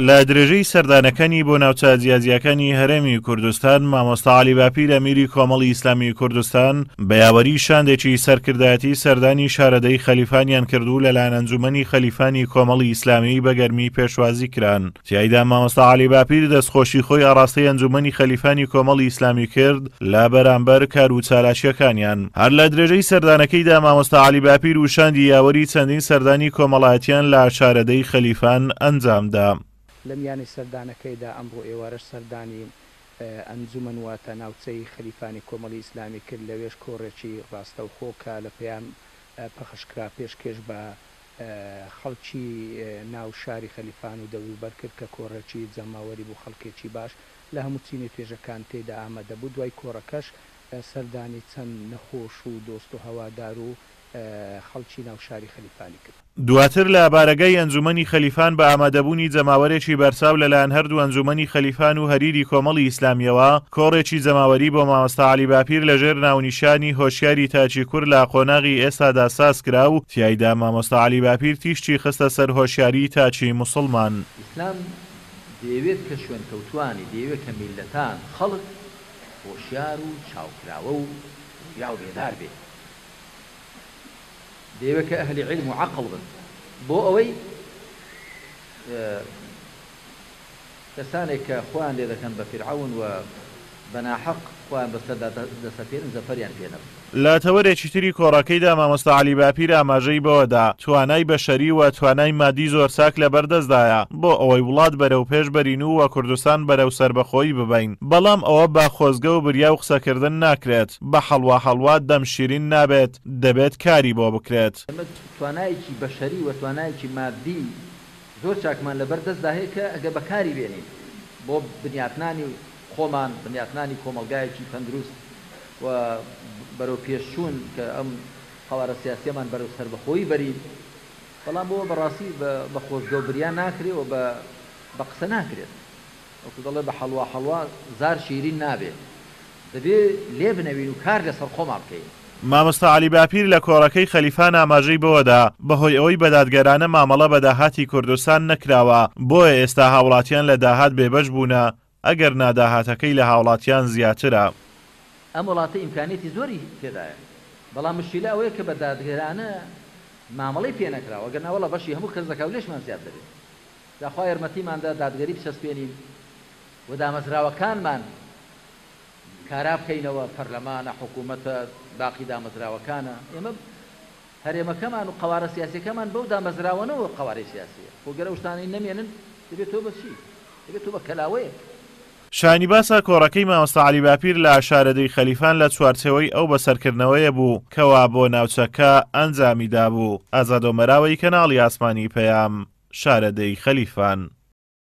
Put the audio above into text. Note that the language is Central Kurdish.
لە درێژەی سەردانەکانی بۆ ناوچە جیاجیاکانی هەرێمی کوردستان، مامۆستا عەلی باپیر ئەمیری کۆمەڵی ئیسلامی کوردستان بە یاوەری شاندێکی سەرکردایەتی سەردانی شارەدێی خەلیفانیان کرد و لەلایەن ئەنجومەنی خەلیفانی کۆمەڵی ئیسلامی بە گەرمی پێشوازی کران. تیایدا مامۆستا عەلی باپیر دەستخۆشی خۆی ئاڕاستەی ئەنجومەنی خەلیفانی کۆمەڵی ئیسلامی کرد لە بەرامبەر کار و چالاکییەکانیان. هەر لە درێژەی سەردانەکەیدا مامۆستا عەلی باپیر و شاندی یاوەری چەندین سەردانی کۆمەڵایەتیان لە شارەدێی خەلیفان ئەنجامدا. لە میانەی سەردانەکەیدا ئەمڕۆ ئێوارەش سەردانی ئەنجومەن واتە ناوچەی خەلیفانی کۆمەڵی ئیسلامی کرد، لەوێش کۆڕێکی ڕاستەوخۆ کە لە پەیام پەخشکرا پێشکێش بە خەڵکی ناو شاری خەلیفان و دەوروبەر کرد کە کۆڕێکی جەماوەری بوو خەڵکێکی باش لە هەموو چین و توێژەکان تێیدا ئامادە بوو، دوای کۆڕەکەش سەردانی چەند نەخۆش و دۆست و هەوادار و خەڵکی ناو شاری خەلیفانی کرد. دواتر لە بارەگای ئەنجومەنی خەلیفان بە ئامادەبوونی جەماوەرێکی بەرچاو لەلایەن هەردوو ئەنجومەنی خەلیفان و هەریری کۆمەڵی ئیسلامییەوە کۆڕێکی جەماوەری بۆ مامۆستا عەلی باپیر لەژێر ناونیشانی هۆشیاری تاکی کورد لە قۆناغی ئێستادا سازکرا و تیایدا مامۆستا عەلی باپیر تیشکی خستە سەر هۆشیاری تاکی موسڵمان. ئیسلام دەیەوێت کە شوێنکەوتووانی، دەیەوێت کە میللەتان، خەڵک، هۆشیار و چاوکراوە و وریا و بێدار بێ. دەیەوێت کە ئەهلی عیلم و عەقڵ بن بۆ ئەوەی کەسانێک کە خۆیان لێ دەکەن بە فیرعەون و بە ناحەق خۆیان بەسەردا دەسەپێنن زەفەریان پێ نەبن. لە تەوەرێکی تری کۆڕەکەیدا مامۆستا عەلی باپیر ئاماژەی بەوەدا، توانای بەشەری و توانای مادی زۆر چاک لەبەردەستدایە بۆ ئەوەی وڵات بەرەو پێش بەرین و و کوردستان بەرەو سەربەخۆیی ببەین، بەڵام ئەوە بە خۆزگە و بریا و قسەکردن ناکرێت، بە حەڵوا حەڵوا دەم شیرین نابێت، دەبێت کاری بۆ بکرێت. ئێمە توانایەکی بەشەری و توانایەکی مادی زۆر چاکمان لەبەر دەستدا هەیە کە ئەگەر بەکاری بێنین بۆ بنیاتنانی خۆمان، بنیاتنانی کۆمەڵگایەکی تەندروست و بەرەو پێشچوون کە ئەم قەوارە سیاسیەمان بەرەو سەربەخۆیی بەرین، بەڵام بۆ بەڕاستی بە خۆزگە و بریا ناکرێ و بە قسە ناکرێت. وەکو دەڵێ بە حەڵوا حەڵوا زار شیرین نابێ، دەبێ لێبنەوین و کار لەسەر خۆمان بکەین. مامۆستا عەلی باپیر لە کۆڕەکەی خەلیفان ئاماژەی بەوەدا، بەهۆی ئەوەی بە دادگەرانە مامەڵە بە داهاتی کوردستان نەکراوە، بۆیە ئێستا هاوڵاتیان لە داهات بێبەش بوونە، ئەگەرنا داهاتەکەی لە هاوڵاتیان زیاترە. ئەم وڵاتە ئیمکانیەتی زۆری تێدایە، بەڵام مشکیلە ئەوەیە کە بە دادگەرانە مامەڵەی پێنەکراوە، ئەگەرنا وەڵا بەشی هەموو کەس دەکا و لێشمان زیاد دەبێت. جا خوا یارمەتیمان دا دادگەری بچەسپێنین و دامەزراوەکانمان کارا بکەینەوە، پەرلەمانە، حکوومەتە، باقی دامەزراوەکانە، ئێمە هەرێمەکەمان و قەوارە سیاسیەکەمان بەو دامەزراوەنەوە قەوارەی سیاسیە، خۆ گەر ئەو شتانەی نەمێنن دەبێت تۆ بە چی؟ دەبێت تۆ بە کەلاوەیەک. شایانی باسە کۆڕەکەی مامۆستا عەلی باپیر لە شارەدێی خەلیفان لە چوارچێوەی ئەو بەسەرکردنەوەیە بوو کەوا بۆ ناوچەکە ئەنجامی دابوو. ئازاد ئۆمەراوەی کەناڵی ئاسمانی پەیام، شارەدێی خەلیفان.